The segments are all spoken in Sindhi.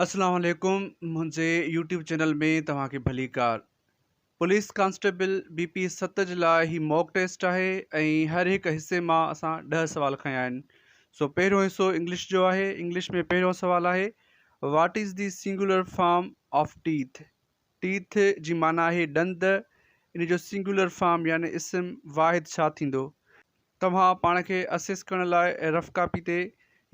اسلام عليڪم منهنجي يوٽيوب چينل ۾ توهان کي ڀليڪار پوليس ڪانسٽيبل بي پي 7 جي لاء هي موڪ ٽيسٽ آهي ۽ هر هڪ حصي مان اسان 10 سوال کنيا آهن. سو پهريون حصو انگلش جو آهي. انگلش ۾ پهريون سوال آهي what is the singular form of teeth. Teeth جي معنيٰ آهي ڏند، ان جو سنگيولر فارم يعني اسم واحد ڇا ٿيندو؟ توهان پاڻ کي اسيس ڪرڻ لاء رف ڪاپي تي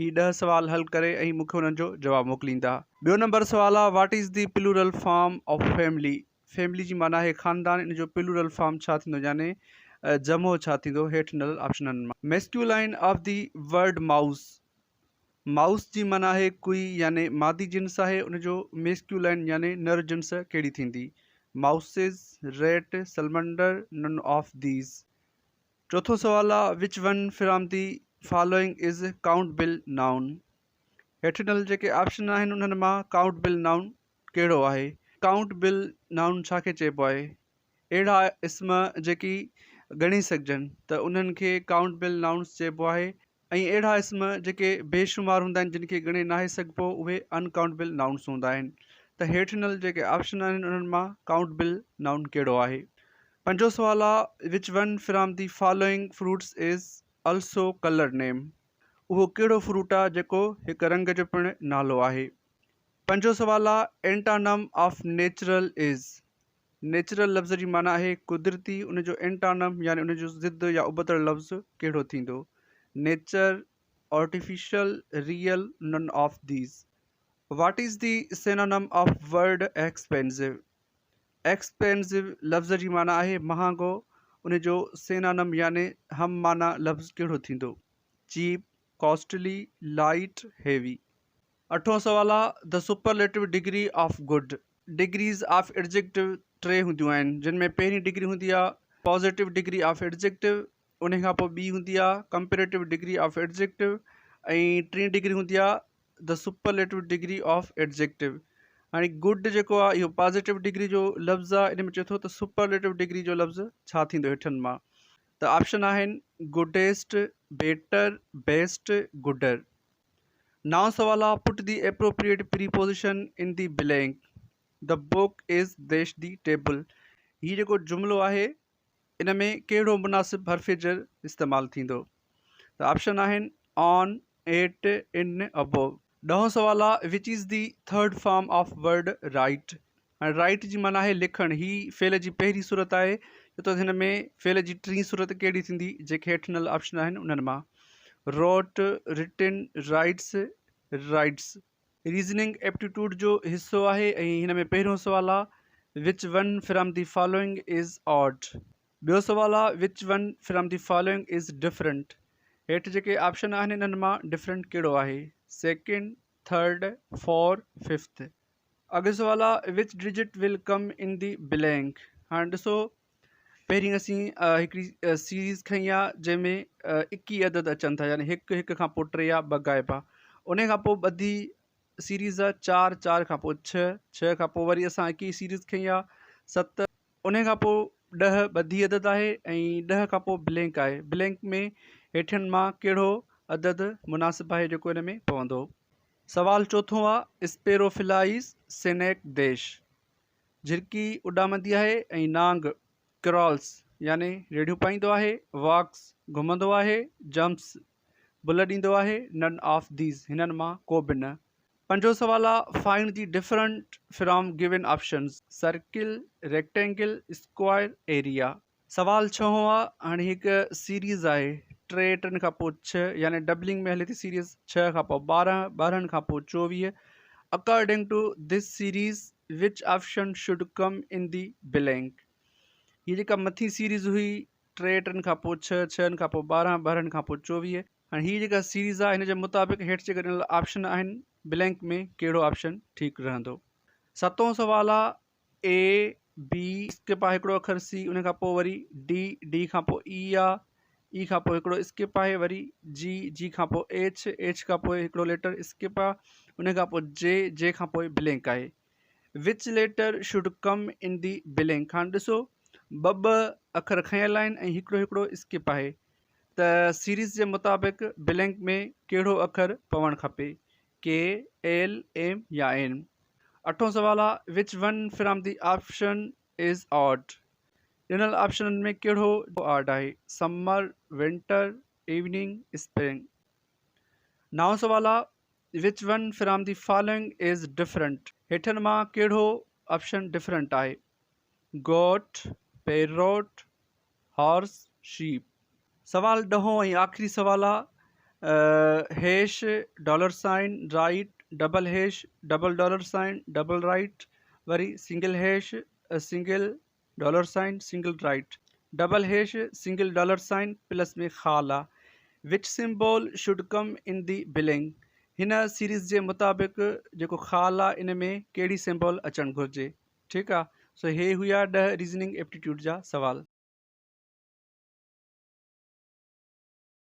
هي 10 سوال حل ڪري ۽ مون کي انهن جو جواب موڪليندا. ٻيو نمبر سوال آهي what is the plural form of family. Family جي معنيٰ آهي خاندان، ان جو پلورل فارم ڇا ٿيندو يعني جمع ڇا ٿيندو هيٺ ڏنل آپشنن مان. Masculine of the word mouse. Mouse جي معنيٰ آهي ڪوئي يعني مادي جنس آهي ان جو ميسڪيولائن يعني نر جنس ڪهڙي ٿيندي؟ Mouses, rat, salamander, none of these. چوٿون سوال آ which one from the following is countable noun هيٺ ڏنل جيڪي آپشن آهن انهن مان ڪائونٽ بل نائون ڪهڙو آهي؟ ڪائونٽ بل نائون ڇا کي چئبو آهي؟ اهڙا اسم جيڪي ڳڻي سگهجن ته انهن کي ڪائونٽ بل نائونس چئبو آهي ۽ اهڙا اسم جيڪي بي شمار هوندا آهن جن کي ڳڻي ناهي سگهبو اهي ان ڪائونٽ بل نائونس هوندا آهن ته هيٺ ڏنل جيڪي آپشن آهن انهن مان ڪائونٽ بل نائون ڪهڙو آهي؟ پنجون سوال آ which one from the following fruits is also colour name اهو ڪهڙو فروٽ آ جيڪو هڪ رنگ جو پڻ نالو آهي. پنجون سوال آ antonym of natural is natural لفظ جي معنيٰ آهي قدرتي ان جو اينٽانم يعني ان جو ضد يا ابتڙ لفظ ڪهڙو ٿيندو nature, artificial, real, none of these. What is the synonym of word expensive expensive لفظ جي معنيٰ آهي مهانگو، ان جو سينانم يعني هم معنيٰ لفظ ڪهڙو ٿيندو؟ Cheap, costly, light, heavy. اٺون سوال آ the superlative degree of good. Degrees of adjective ٽي هونديون آهن جن ۾ پهرين ڊگري هوندي آ پازيٽو ڊگري آف ايڊجيڪٽو، ان کان پوء ٻي هوندي آ ڪمپيريٽو ڊگري آف ايڊجيڪٽو ۽ ٽين ڊگري هوندي آ the superlative degree of adjective. هاڻي گڊ جيڪو آ اهو پازيٽو ڊگري جو لفظ آ، ان ۾ چئي ٿو ته سپرليٽو ڊگري جو لفظ ڇا ٿيندو هيٺن مان؟ ته آپشن آهن گڊيسٽ، بيٽر، بيسٽ، گڊر. نائون سوال آ put the appropriate preposition in the blank the book is dash the table. هي جيڪو جملو آهي ان ۾ ڪهڙو مناسب حرف جر استعمال ٿيندو؟ ته آپشن آهن آن، ايٽ، ان، ابوو. ڏهون سوال آ which is the third form of word write. هاڻي رائيٽ جي معنيٰ آهي لکڻ، هي فعل جي پهرين صورت آهي ڇو ته هن ۾ فعل جي ٽين صورت ڪهڙي ٿيندي جيڪي هيٺ ڏنل آپشن آهن انهن مان wrote, written, writes, writes. Reasoning aptitude جو حصو آهي ۽ هن ۾ پهريون سوال آ which one from the following is odd ٻيو سوال آ which one from the following is different هيٺ جيڪي آپشن آهن انهن مان ڊفرنٽ ڪهڙو آهي سيڪنڊ ٿرڊ فور ففٿ. اڳيون سوال آ which digit will come in the blank هاڻي ڏسو پهرين اسين هڪڙي سيريز کنئي آ جنهن ۾ 21 عدد اچن ٿا يعني هڪ هڪ کان پوء ٽي آ ٻه غائب آ ان کان پوء ٻڌي سيريز آ چار چار کان پوء ڇهه ڇهه کان پوء وري اسان 21 سيريز کنئي آ 7 ان کان پوء 10 ٻڌي عدد آهي ۽ 10 کان پوء بلينڪ آهي بلينڪ ۾ هيٺين مان ڪهڙو عدد مناسب آهي جيڪو ان ۾ پوندو. سوال چوٿون آ اسپيرو فلائيز سينيڪ ديش جھرڪي اڏامندي آهي ۽ نانگ Crawls يعني ريڙهيون پائيندو آهي، Walks گهمندو آهي، Jumps بل ڏيندو آهي، None of these هنن مان ڪو به نه. پنجون سوال آ find the different from given options, circle, rectangle, square, area. سوال ڇهون آ هاڻي هڪ سيريز آهي ٽي ٽن کان پوء ڇهه يعني ڊبلنگ ۾ هلي ٿي سيريز ڇهه کان پوء 12 12 کان پوء 24 according to this series which option should come in the blank هي جيڪا مٿين سيريز هئي ٽي ٽن کان پوء ڇهه ڇهن کان پوء 12 12 کان پوء 24 هاڻي هي جيڪا سيريز آ هن جي مطابق هيٺ جيڪا ڏنل آپشن آهن بلينڪ ۾ ڪهڙو آپشن ٺيڪ رهندو. ستون سوال آ اي بي اسڪپ آ هڪڙو اکر سي ان کان پوء وري ڊي ڊي کان پوء اي آ اي کان پوء هڪڙو اسڪپ آهي وري جي جي کان پوء ايڇ ايڇ کان پوء هڪڙو ليٽر اسڪپ آ ان کان پوء جي جي کان پوء بلينڪ آهي which letter should come in the blank هاڻي ڏسو ٻه ٻه اکر کنيل آهن ۽ هڪڙو هڪڙو اسڪپ آهي ته سيريز جي مطابق بلينڪ ۾ ڪهڙو اکر پوڻ کپي. ڪي، ايل، ايم يا اين. اٺون سوال آ which one from the option is odd ڏنل آپشنن ۾ ڪهڙو آڊ آهي سمر، ونٽر، ايوننگ، اسپرنگ. نائون سوال آ which one from the following is different هيٺن مان ڪهڙو آپشن ڊفرنٽ آهي گوٽ، پيروٽ، هارس، شيپ. سوال ڏهون ۽ آخري سوال آ hash dollar sign right double hash double dollar sign double right وري single hash single dollar sign single right double hash single dollar sign plus ۾ خال آ which symbol should come in the blank هن سيريز جي مطابق جيڪو خال آ ان ۾ ڪهڙي سمبول اچڻ گهرجي ٺيڪ آ سو هي هيا ڏهه ريزننگ ايپٽيٽيوڊ جا سوال.